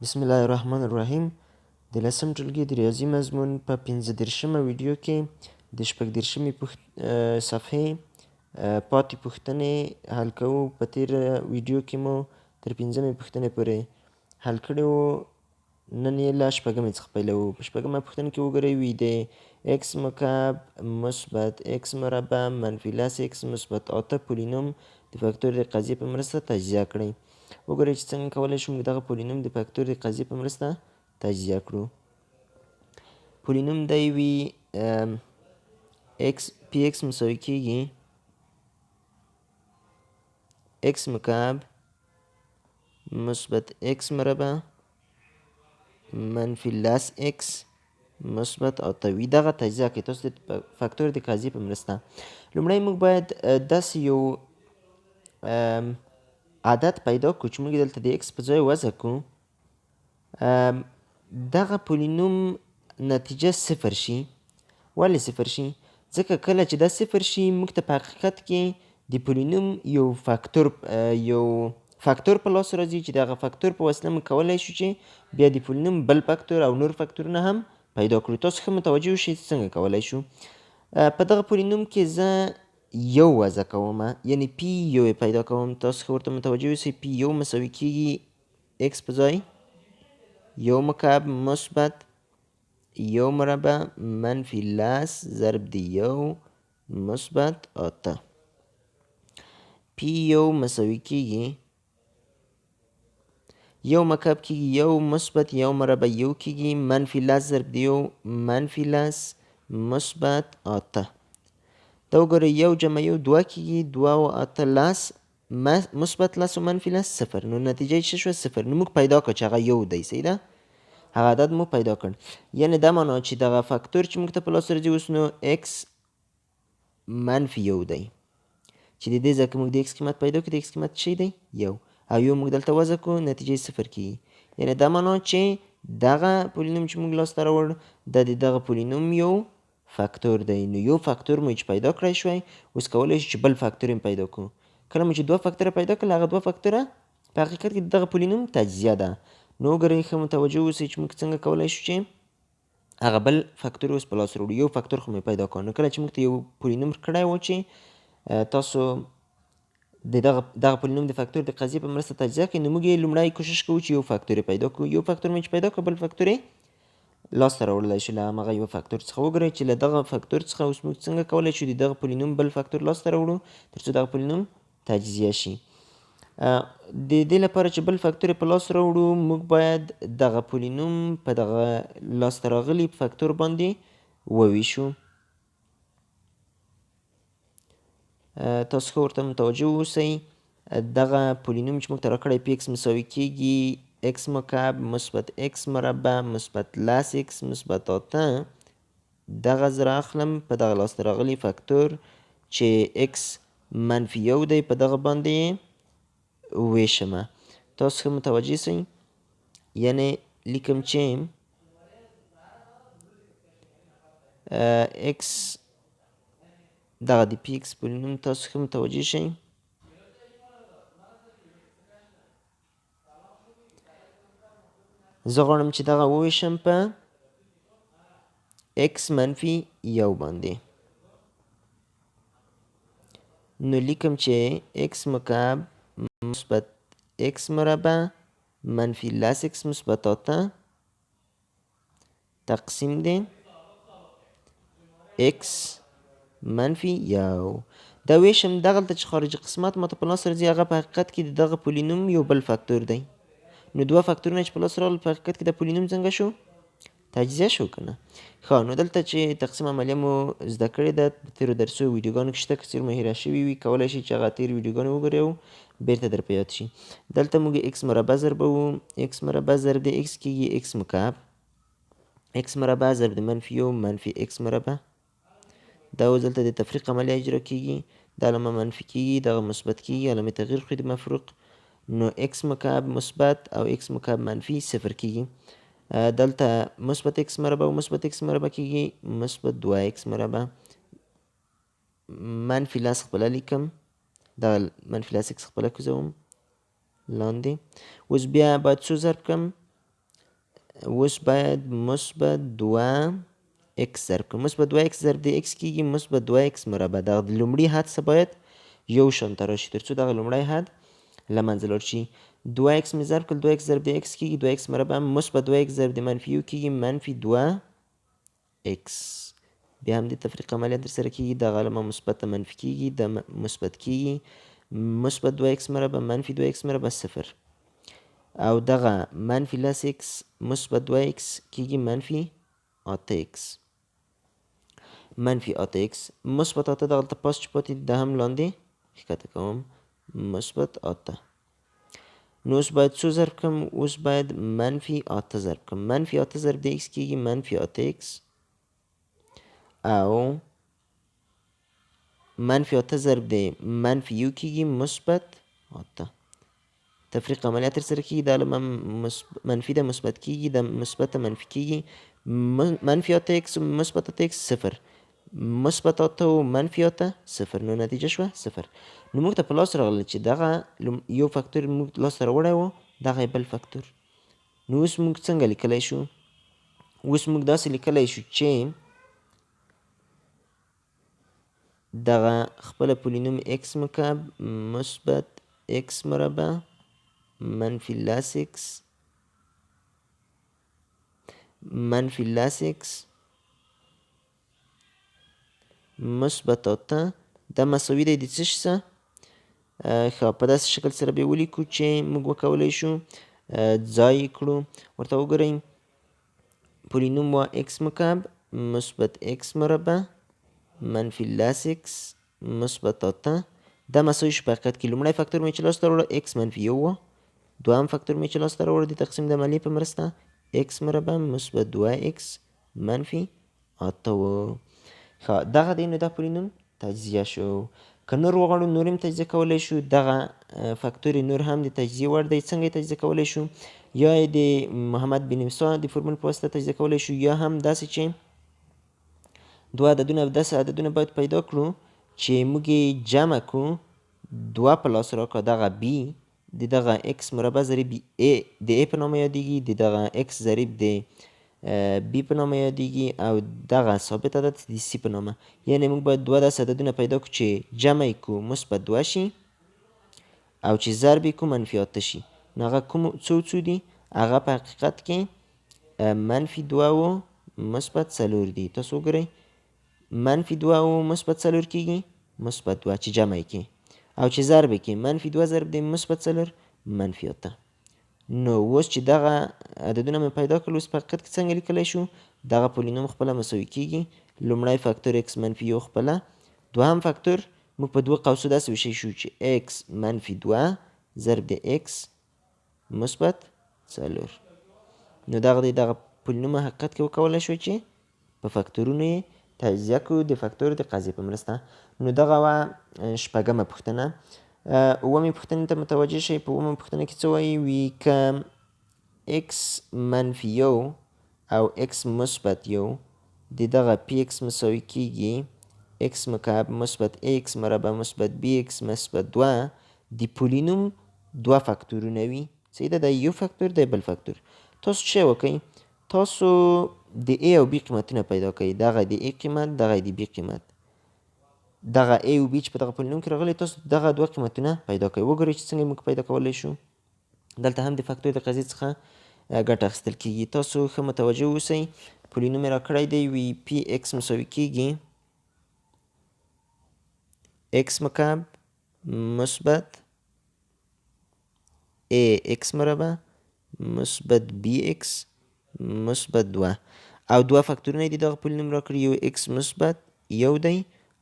بسم الله الرحمن الرحیم د لسم ټولګي د ریاضي مضمون په 35مه ویډیو کې د 36مې صفحې پاتې پوښتنې حل کوو. په تېره ویډیو کې مو تر پنځمې پوښتنې پورې حل کړي وو، نن یې له شپږمې څخه پیلوو. په شپږمه پوښتنه کې وګورئ، وي د ایکس مکعب مثبت ایکس مربع منفي لس ایکس مثبت اته پولینوم د فاکتور د قضیې په مرسته تجزیه کړئ. وګورئ چې څنګه کولی شو موږ دغه پولینوم د فاکتور د قضیې په مرسته تجزیه کړو. پولینوم دی وي ایکس پی ایکس مساوي کېږي ایکس مکعب مثبت ایکس مربع منفي لس ایکس مثبت اته وي. دغه تجزیه کړئ تاسو د فاکتور د قضیې په مرسته. لومړی موږ باید داسې یو عدد پیدا کړو چې موږ دلته د ایکس په ځای وضع کړو، دغه پولینوم نتیجه صفر شي. ولې صفر شي؟ ځکه کله چې دا صفر شي موږ ته په حقیقت کې د پولینوم یو فاکتور په لاس راځي چې دغه فاکتور په وسیله موږ کولی شو چې بیا د پولینوم بل فاکتور او نور فاکتورونه هم پیدا کړو. تاسو ښه متوجه شئ څنګه کولی شو. په دغه پولینوم کې زه یو وضع کوم، یعنی پی یو یې پیدا کوم. تاسو ښه ورته متوجه اوسئ. پی یو مساوي کېږي ایکس په ځای یو مکعب مثبت یو مربع منفي لس ضرب د یو مثبت اته. پی یو مساوي کېږي یو مکعب کېږي یو مثبت یو مربع یو کېږي منفي لس ضرب د یو منفي لس مثبت اته. دا وګورئ یو جمع یو دوه کېږي، دوه او اته لس، مثبت لس او منفي لس صفر. نو نتیجه یې څه شوه؟ صفر. نو موږ پیدا کړ چې هغه یو دی، صحیح ده؟ هغه عدد مو پیدا کړ. یعنې دا معنا چې دغه فاکتور چې موږ ته په لاس راځي اوس نو ایکس منفي یو دی، چې د دې ځای کې موږ د ایکس قیمت پیدا کړو، د ایکس قیمت څه دی؟ یو، او یو موږ دلته وضع کړو، نتیجه یې صفر کېږي. یعنې دا معنا چې دغه پولینوم چې موږ لاسته راوړ دا د دغه پولینوم یو فاکتور دی. نو یو فاکتور مو چې پیدا کړی شوی، اوس کولی شو چې بل فاکتور هم پیدا کړو. کله مو چې دوه فاکتوره پیدا کړل، هغه دوه فاکتوره په حقیقت کې دغه پولینوم تجزیه ده. نو وګورئ ښه متوجه اوسئ چې موږ څنګه کولی شو چې هغه بل فاکتور اوس په لاس راوړو. یو فاکتور خو مې پیدا کړ. نو کله چې موږ ته یو پولینوم کړی و چې تاسو د دغه پولینوم د فاکتور د قضیې په مرسته تجزیه کړئ، نو موږ یې لومړی کوشش کوو چې یو فاکتور یې پیدا کړو. یو فاکتور مې چې پیدا کړ، بل فاکتور یې لاسته راوړلی شو له هماغه یو فاکتور څخه. وګورئ چې له دغه فاکتور څخه اوس موږ څنګه کولی شو د دغه پولینوم بل فاکتور لاسته راوړو ترڅو دغه پولینوم تجزیه شي. د دې لپاره چې بل فاکتور یې په لاس راوړو، موږ باید دغه پولینوم په دغه لاسته راغلي فاکتور باندې وویشو. تاسو ښه ورته متوجه اوسئ. دغه پولینوم چې موږ ته راکړی پی ایکس مساوي کېږي ایکس مکعب مثبت ایکس مربع مثبت لس ایکس مثبت اته، دغه زه رااخلم په دغه لاسته راغلي فاکتور چې ایکس منفي یو دی په دغه باندې یې ویشمه. تاسو ښه متوجه سئ. یعنې لیکم چې ایکس دغه د پی ایکس پولینوم، تاسو ښه متوجه شئ. زه غواړم چې دغه وویشم په ایکس منفي یو باندې. نو لیکم چې ایکس مکعب مثبت ایکس مربع منفي لس ایکس مثبت اته تقسیم دی ایکس منفي یو. دا ویشم دغلته چې خارجي قسمت ماته په لاس راځي هغه په حقیقت کې د دغه پولینوم یو بل فاکتور دی. نو دوه فاکتورونه چې په لاس راغلل په حقیقت کې د پولینوم څنګه شو؟ تجزیه شو که نه؟ ښه، نو دلته چې تقسیم عملیه مو زده کړې ده په تېرو درسو ویډیوګانو کې شته، که چېرې مو هېره شوي وي کولی شئ چې هغه تېرې ویډیوګانې وګورئ او بیرته در په یاد شي. دلته موږ ایکس مربع ضربوو، ایکس مربع ضرب د ایکس کېږي ایکس مکعب، ایکس مربع ضرب د منفي یو منفي ایکس مربع. دا اوس دلته د تفریق عملیه اجرا کېږي، دا علامه منفي کېږي، دغه مثبت کېږي، علامې تغییر خوري د مفروق. نو ایکس مکعب مثبت او ایکس مکعب منفي صفر کېږي. دلته مثبت ایکس مربع او مثبت ایکس مربع کېږي مثبت دوه ایکس مربع. منفي لس خپله لیکم، دغه منفي لس ایکس خپله کوزوم لاندې. اوس بیا باید څو ضرب کړم؟ اوس باید مثبت دوه ایکس ضرب کړم. مثبت دوه ایکس ضرب د ایکس کېږي مثبت دوه ایکس مربع. دغه د لومړي حد څخه باید یو شان ته راشي تر څو دغه لومړی حد له منځه لاړ شي. دوه ایکس مې ضرب کړل، دوه ایکس ضرب د ایکس کېږي دوه ایکس مربع، مثبت دوه ایکس ضرب د منفي یو کېږي منفي دوه ایکس. بیا هم د تفریق عملیه ترسره کېږي، دغه علامه مثبته منفي کېږي، دا مثبت کېږي، مثبت دوه ایکس مربع منفي دوه ایکس مربع صفر، او دغه منفي لس ایکس مثبت دوه ایکس کېږي منفي اته ایکس، منفي اته ایکس مثبت اته دغلته پاس چې پاتې دي دا هم لاندې ښکته کوم مثبت اته. نو اوس باید څو ضرب کړم؟ اوس باید منفي اته ضرب کړم. منفي اته ضرب د ایکس کېږي منفي اته ایکس، او منفي اته ضرب د منفي یو کېږي مثبت اته. تفریق عملیه ترسره کېږي، دا علامه منفي ده مثبت کېږي، دا مثبته منفي کېږي، منفي اته ایکس مثبت اته ایکس صفر، مثبت اته او منفي اته صفر، نو نتیجه شوه صفر. نو موږ ته په لاس راغله چې دغه یو فاکتور موږ لاسته راوړی و، دغه بل فاکتور. نو اوس موږ څنګه لیکلی شو؟ اوس موږ داسې لیکلی شو چې دغه خپله پولینوم ایکس مکعب مثبت ایکس مربع منفي لس ایکس منفي لس ایکس مثبت اته، دا مساوي دی د څه شي سره؟ ښه په داسې شکل سره به یې ولیکو چې موږ وکولی شو ځای یې کړو. ورته وګورئ، پولینوم وه ایکس مکعب مثبت ایکس مربع منفي لس ایکس مثبت اته، دا مساوي شو په حقیقت کې لومړی فاکتور مې چې لاسته راوړه ایکس منفي یو و، دوهم فاکتور مې چې لاسته راوړه د تقسیم د عملیې په مرسته ایکس مربع مثبت دوه ایکس منفي اته و. ښه دغه دی، نو دا پولینوم تجزیه شو. که نور وغواړو نور هم تجزیه کولی شو، دغه فاکتور نور هم د تجزیې وړ دی. څنګه یې تجزیه کولی شو؟ یا یې د محمد بن موسی د فورمول په واسطه تجزیه کولی شو، یا هم داسې چې دوه عددونه داسې عددونه باید پیدا کړو چې موږ یې جمع کړو، دوه په لاس راکړه، دغه بي د دغه ایکس مربع ضریب ای د ای په نامه یادېږي، د دغه ایکس ضریب د بي په نامه یادېږي، او دغه ثابت عدد د سي په نامه. یعنې موږ باید دوه داسې عددونه پیدا کړو چې جمع یې کړو مثبت دوه شي او چې ضرب یې کړو منفي اته شي. نو هغه کوم څو څو دي؟ هغه په حقیقت کې منفي دوه او مثبت څلور دي. تاسو وګورئ، منفي دوه او مثبت څلور کېږي مثبت دوه چې جمع یې کړي، او چې ضرب یې کړي منفي دوه ضرب د مثبت څلور منفي اته. نو اوس چې دغه عددونه مې پیدا کړل، اوس په حقیقت کې څنګه لیکلی شو؟ دغه پولینوم خپله مساوي کېږي، لومړی فاکتور ایکس منفي یو خپله، دوهم فاکتور موږ په دوه قوسو داسې ویشی شو چې ایکس منفي دوه ضرب د ایکس مثبت څلور. نو دغه دی، دغه پولینوم حقیقت کې وکولی شو چې په فاکتورونو یې تجزیه کړو د فاکتور د قضیې په مرسته. نو دغه وه شپږمه پوښتنه. اوومې پوښتنې ته متوجه شئ. په اوومه پوښتنه کې څه وایي؟ وي که ایکس منفي یو او ایکس مثبت یو د دغه پی ایکس مساوي کېږي ایکس مکعب مثبت ایکس مربع مثبت بی ایکس مثبت دوه، د پولینوم دوه فاکتورونه وي. صحیح ده، دا یو فاکتور دی بل فاکتور. تاسو څه وکئ؟ تاسو د ای او بی قیمتونه پیدا کړئ، دغه د ای قیمت، دغه د بی قیمت، دغه ای او بی چې په دغه پولینوم کې راغلي، تاسو دغه دوه قیمتونه پیدا کړئ. وګورئ چې څنګه موږ پیدا کولی شو. دلته هم د فاکتور د قضیې څخه ګټه اخیستل کېږي. تاسو ښه متوجه اوسئ. پولینوم یې راکړی دی، وي پی ایکس مساوي کېږي ایکس مکعب مثبت ای ایکس مربع مثبت بی ایکس مثبت دوه، او دوه فاکتورونه یې د دغه پولینوم راکړي، یو ایکس مثبت یو دی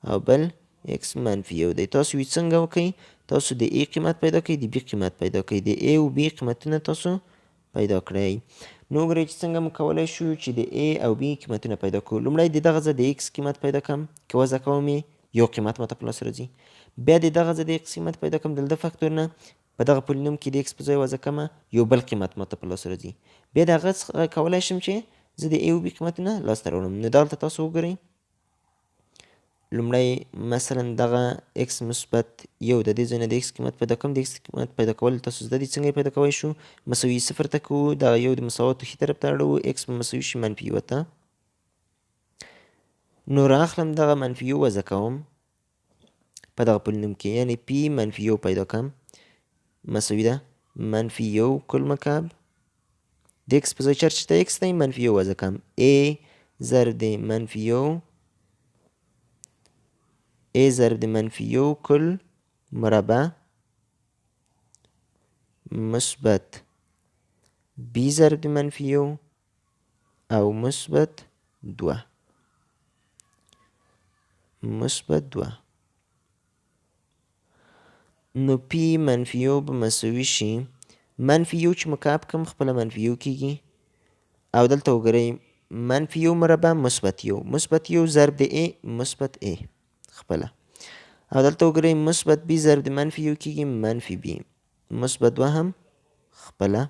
او بل ایکس منفي یو دی. تاسو یې څنګه وکئ؟ تاسو د ای قیمت پیدا کړئ، د بی قیمت پیدا کړئ، د ای او بی قیمتونه تاسو پیدا کړئ. نو وګورئ چې څنګه موږ کولی شو چې د ای او بی قیمتونه پیدا کړو. لومړی د دغه ځای د ایکس قیمت پیدا کړم، که وضع کوم یې یو قیمت ماته په لاس راځي. بیا د دغه ځای د ایکس قیمت پیدا کړم، دلته فاکتور نه په دغه پولینوم کې د ایکس په ځای وضع کړم، یو بل قیمت ماته په لاس راځي. بیا د هغه څخه کولی شم چې زه د ای او بی قیمتونه لاسته راوړم. نو دلته تاسو وګورئ، لومړی مثلا دغه x مثبت یو د دې ځای نه د x قیمت پیدا کوم. د x قیمت پیدا کول تاسو زده دي څنګه یې پیدا کوی شو. مساوي صفر ته کوو، دغه یو د مساواتو ښي طرف ته اړوو، x به مساوي شي منفي یو ته. نو راخلم دغه منفي یو وضع کوم په دغه پولینوم کې، یعنې پی منفي یو پیدا کوم مساوي ده منفي یو کل مکعب د x په ځای چېرته چې x دی منفي یو وضع کوم، a ضرب د منفي یو، a ضرب د منفي یو کل مربع مثبت b ضرب د منفي یو او مثبت دوه، مثبت دوه. نو p منفي یو به مساوي شي منفي یو چې مکعب کړم خپله منفي یو کیږي، او دلته وګورئ منفي یو مربع مثبت یو، مثبت یو ضرب د a مثبت a خپله، او دلته وګورئ مثبت b ضرب د منفي یو کیږي منفي b مثبت دوه هم خپله.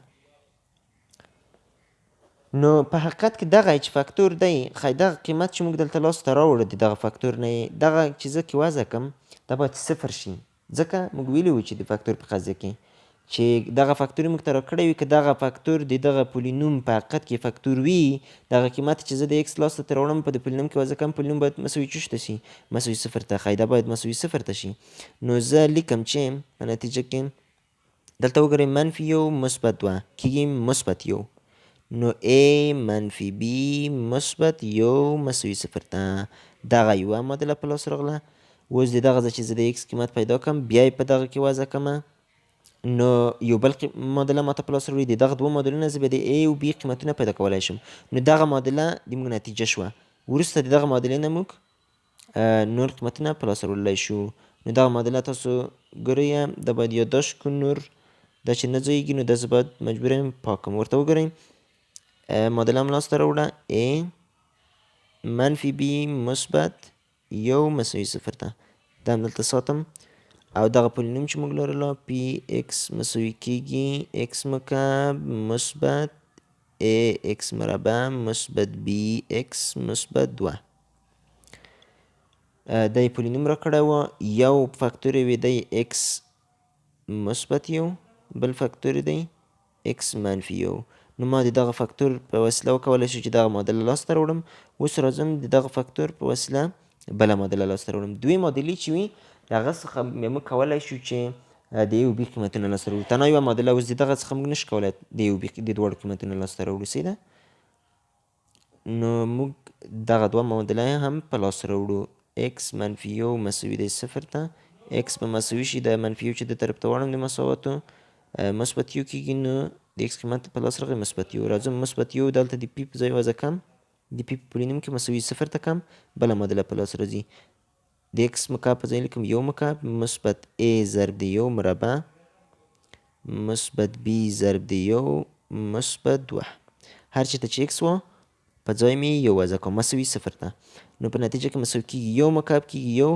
نو په حقیقت کې دغه چې فاکتور دی، ښایي دغه قیمت چې موږ دلته لاسته راوړو د دغه فاکتور نه یې دغه چې زه کې وضع کړم دا باید صفر شي، ځکه موږ ویلي وو چې د فاکتور په قضیه کې چې دغه فاکتور موږ ته راکړی وي، که دغه فاکتور د دغه پولینوم په حقیقت کې فاکتور وي، دغه قیمت چې زه د ایکس لاسته ته راوړم په د پولینوم کې وضع کړم، پولینوم باید مساوي چوش ته شي؟ مساوي صفر ته. ښایي دا باید مساوي صفر ته شي. نو زه لیکم چې په نتیجه کې دلته وګورئ منفي یو مثبت دوه کیږي مثبت یو، نو a منفي b مثبت یو مساوي صفر ته. دغه یوه معادله په لاس راغله. اوس د دغه ځای چې زه د ایکس قیمت پیدا کړم بیا یې په دغه کې وضع کړم، نو یو بل معادله ماته په لاس راوړي. د دغه دوه معادلو نه زه بیا د a او b قیمتونه پیدا کولی شم. نو دغه معادله د موږ نتیجه شوه. وروسته د دغه معادلې نه موږ نور قیمتونه په لاس راوړلی شو. نو دغه معادله تاسو ګورئ، دا باید یادداشت کړو. نور دا چې نه ځایېږي نو دا زه باید مجبور یم پاک کړم. ورته وګورئ معادله هم لاسته راوړه، a منفي b مثبت یو مساوي صفر ته، دا هم دلته ساتم. او دغه پولینوم چې موږ لرله پی ایکس مساوي کیږي ایکس مکعب مثبت ا ایکس مربع مثبت بی ایکس مثبت دوه. دا یې پولینوم راکړی و. یو فاکتور یې دی ایکس مثبت یو، بل فاکتور یې دی ایکس منفي یو. نو ما د دغه فاکتور په وسیله وکولی شو چې دغه معادله لاسته راوړم. اوس راځم د دغه فاکتور په وسیله بله معادله لاسته راوړم. دوې معادلې چې وي د هغه څخه بیا موږ کولی شو چې د ا او بي قیمتونه لاسته راوړو. تنها یوه معادله اوس د دغه څخه موږ نشو کولی د ا او بي د دواړو قیمتونه لاسته راوړو، صحیح ده؟ نو موږ دغه دوه معادله هم په لاس راوړو. ایکس منفي یو مساوي دی صفر ته، ایکس به مساوي شي د منفي یو چې د طرف ته واړم د مساواتو مثبت یو کېږي، نو د ایکس قیمت په لاس راغی مثبت یو. راځم مثبت یو دلته د پی په ځای وضع کړم، د پی په پولینوم کې مساوي صفر ته کړم، بله معادله په لاس راځي. د ایکس مکعب په ځای لیکم یو مکعب مثبت ا ضرب د یو مربع مثبت بی ضرب د یو مثبت دوه، هر چېرته چې ایکس و په ځای مې یو وضع کوم مساوي صفر ته. نو په نتیجه کې مساوي کېږي یو مکعب کېږي یو،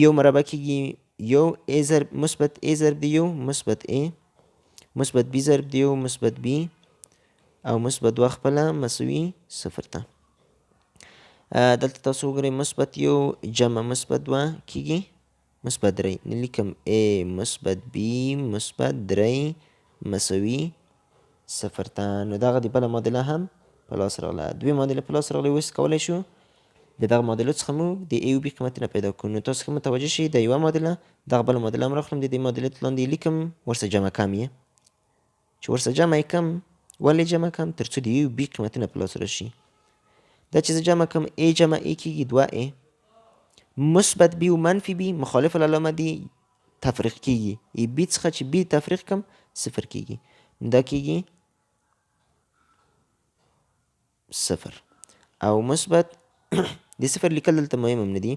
یو مربع کېږي یو، ا ضرب مثبت ا ضرب د یو مثبت ا مثبت بی ضرب د یو مثبت بی او مثبت دوه خپله مساوي صفر ته. دلته تاسو وګورئ مثبت یو جمع مثبت دوه کېږي مثبت درې، نو لیکم ا مثبت بی مثبت درې مساوي صفر ته. نو دغه د بله معادله هم په لاس راغله. دوې معادلې په لاس راغلې. اوس کولی شو د دغه معادلو څخه موږ د ا او بی قیمتونه پیدا کړو. نو تاسو ښه متوجه شئ، دا یوه معادله، دغه بله معادله هم راخلم، د دې معادلې لاندې یې لیکم، ورسره جمع کم یې، چې ورسره جمع یې کم، ولې جمع کم؟ تر څو د ا او بی قیمتونه په لاس راشي. دا چې زه جمع کم ا جمع ا کېږي دوه ا، مثبت بی او منفي بی مخالف العلامه دي تفریق کېږي، ای بی څخه چې بی تفریق کم صفر کېږي، دا کېږي صفر. او مثبت د صفر لیکل دلته مهم هم نه دي.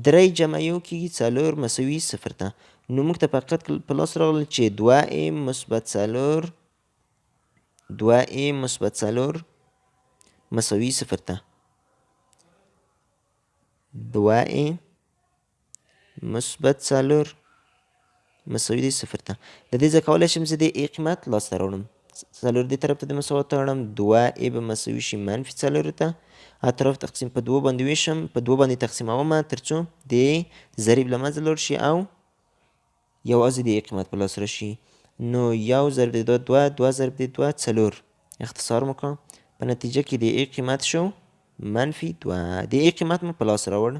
درې جمع یو کېږي څلور مساوي صفر ته. نو موږ ته په حقیقت کې په لاس راغلل چې دوه ا مثبت څلور، دوه ا مثبت څلور مساوي صفر ته، دوه ا مثبت څلور مساوي دی صفر ته. د دې ځای کولی شم زه د ا قیمت لاسته راوړم. څلور دې طرف ته د مساوات ته اړم، دوه ای به مساوي شي منفي څلورو ته. اطراف تقسیم په دوو باندې ویشم، په دوو باندې تقسیموم تر څو د ضریب له منځه لاړ شي او یوازې د ای قیمت په لاس راشي. نو یو ضرب د دوه دوه، دوه ضرب د دوه څلور، اختصار مو کړ. په نتیجه کې د ای قیمت شو منفي دوه. د ای قیمت مو په لاس راوړ.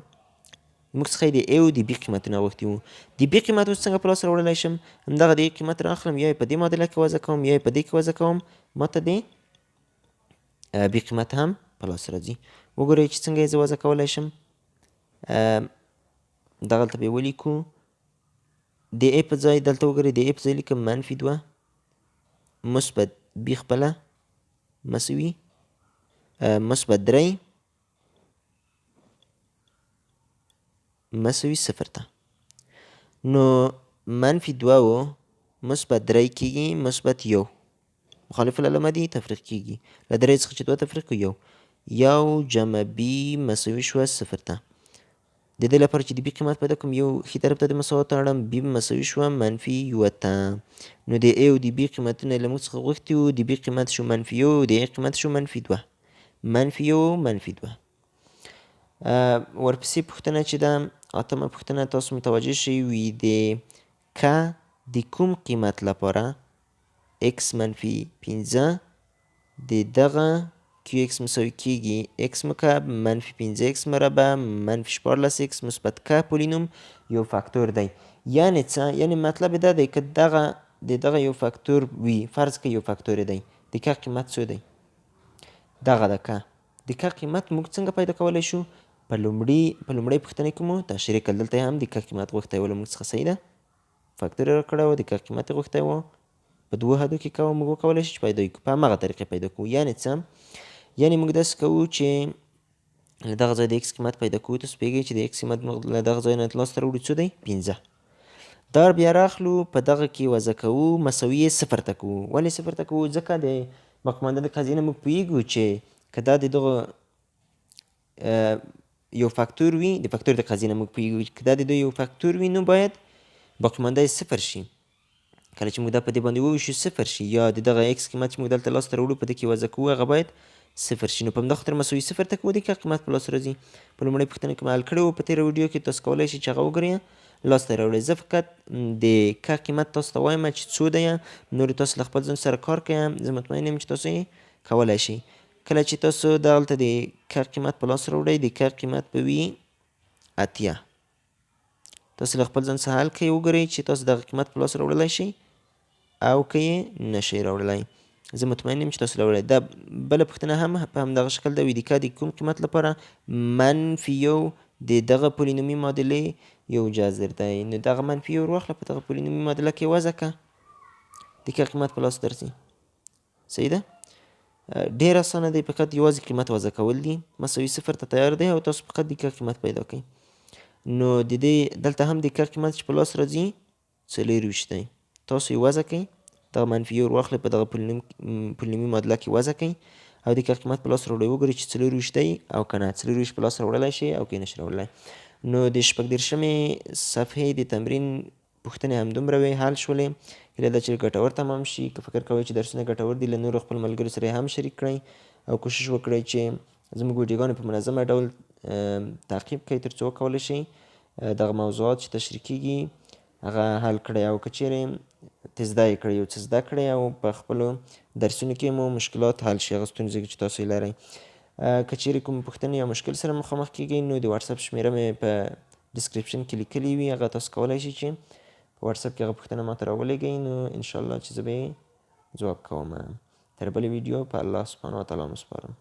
موږ څخه یې د ای او د بي قیمتونه غوښتي وو. د بي قیمت اوس څنګه په لاس راوړلی شم؟ همدغه د ای قیمت راخلم، یا یې په دې معادله کې وضع کوم، یا یې په دې کې وضع کوم، ما ته د بي قیمت هم په لاس راځي. وګورئ چې څنګه یې زه وضع کولی شم. دغلته به یې ولیکو، د ای په ځای دلته وګورئ، د ای په ځای لیکم منفي دوه مثبت بي خپله مساوي مثبت درې مساوي صفر ته. نو منفي دوه و مثبت درې کېږي مثبت یو، مخالف العلامه دي تفریق کېږي، له درې څخه چې دوه تفریق کړو یو، یو جمع بي مساوي شوه صفر ته. د دې لپاره چې د بي قیمت پیدا کړم، یو ښي طرف ته د مساوات اړم، بي مساوي شوه منفي یوه ته. نو د ای او د بي قیمتونه یې له موږ څخه غوښتي وو، د بي قیمت شو منفي یو، د ای قیمت شو منفي دوه، منفي یو منفي دوه. ورپسې پوښتنه چې ده اتمه پوښتنه، تاسو متوجه شئ وي د ک د کوم قیمت لپاره ایکس منفي پنځه د دغه کیو ایکس مساوي کېږي ایکس مکعب منفي پنځه ایکس مربع منفي شپاړلس ایکس مثبت ک پولینوم یو فاکتور دی. یعنې څه؟ یعنې مطلب یې دا دی که دغه د دغه یو فاکتور وي، فرض کړئ یو فاکتور دی، د ک قیمت څو دی؟ دغه د ک، د ک قیمت موږ څنګه پیدا کولی شو؟ په لومړۍ پوښتنه کې مو تشریح کړل، دلته یې هم د ک قیمت غوښتی و له موږ څخه، صحیح ده؟ فاکتور یې راکړی و، د ک قیمت یې غوښتی و، په دوو حدو کې کوه، موږ وکولی شو چې پیدا یې کړو، په هماغه طریقې پیدا کوو. یعنې څه؟ یعنې موږ داسې کوو چې له دغه ځای د ایکس قیمت پیدا کوو. تاسو پوهېږئ چې د ایکس قیمت موږ له دغه ځای نه لاسته راوړو څو دی؟ پنځه. دا بیا راخلو په دغه کې وضع کوو، مساوي یې صفر ته کوو. ولې صفر ته کوو؟ ځکه د باقیمانده د قضیې نه موږ پوهېږو چې که دا د دغه یو فاکتور وي، د فاکتور د قضیې نه موږ پوهېږو چې که دا د دوی یو فاکتور وي نو باید باقیمانده یې صفر شي. کله چې موږ دا په دې باندې وویشو صفر شي، یا د دغه ایکس قیمت چې موږ دلته لاسته راوړو په دې کې وضع کوو هغه باید صفر شي. نو په همدا خاطر مساوي صفر ته کوو، د که قیمت په لاس راځي. په لومړۍ پوښتنه کې مې حل کړی و په تېره ویډیو کې، تاسو کولی شئ چې هغه وګورئ لاسته راوړئ. زه فقط د که قیمت تاسو ته وایم چې څو دی، نور تاسو له خپل ځان سره کار کوئ، زه مطمئن یم چې تاسو یې کولی شئ. کله چې تاسو دغلته د که قیمت په لاس راوړئ، د که قیمت به وي 80. تاسو له خپل ځان سره حل کړئ، وګورئ چې تاسو دغه قیمت په لاس راوړلی شئ او که یې نه شئ راوړلی. زه مطمئن یم چې تاسو راوړی. دا بله پوښتنه هم په همدغه شکل ده، وي د که د کوم قیمت لپاره منفي یو د دغه پولینومي معادلې یو جذر دی. نو دغه منفي یو ورواخله په دغه پولینومي معادله کې وضع که، د که قیمت په لاس درځي. صحیح ده؟ ډېر اسانه دی، فقط یوازې قیمت وضع کول دي. مساوي صفر ته تیار دی او تاسو فقط د که قیمت پیدا کړئ. نو د دې دلته هم د که قیمت چې په لاس راځي 24 دی، تاسو یې وضع کړئ، دغه منفي یو ورواخلئ په دغه پولینومي معادله کې وضع کړئ او د که قیمت په لاس راوړئ، وګورئ چې 24 دی او که نه، 24 په لاس راوړلی شئ او که یې نشئ راوړلی. نو د 36مې صفحې د تمرین پوښتنې همدومره وې، حل شولې. هیله ده چې ګټور تمام شي. که فکر کوئ چې درسونه ګټور دي، له نورو خپل ملګرو سره یې هم شریک کړئ او کوشش وکړئ چې زموږ ویډیوګانې په منظمه ډول تعقیب کړئ تر څو وکولی شئ دغه موضوعات چې تشریح کېږي هغه حل کړئ، او که چیرې ترې زده یې کړئ، یو څه زده کړئ او په خپلو درسونو کې مو مشکلات حل شي، هغه ستونزې چې تاسو یې لرئ. که چیرې کوم پوښتنې یا مشکل سره مخامخ کېږئ نو د واتساپ شمېره مې په ډسکرپشن کې لیکلې وي، هغه تاسو کولی شئ چې په واتساپ کې هغه پوښتنه ماته راولېږئ، نو انشاءالله چې زه به یې ځواب کوم. تر بلې ویډیو په الله سبحانه وتعالی مو سپارم.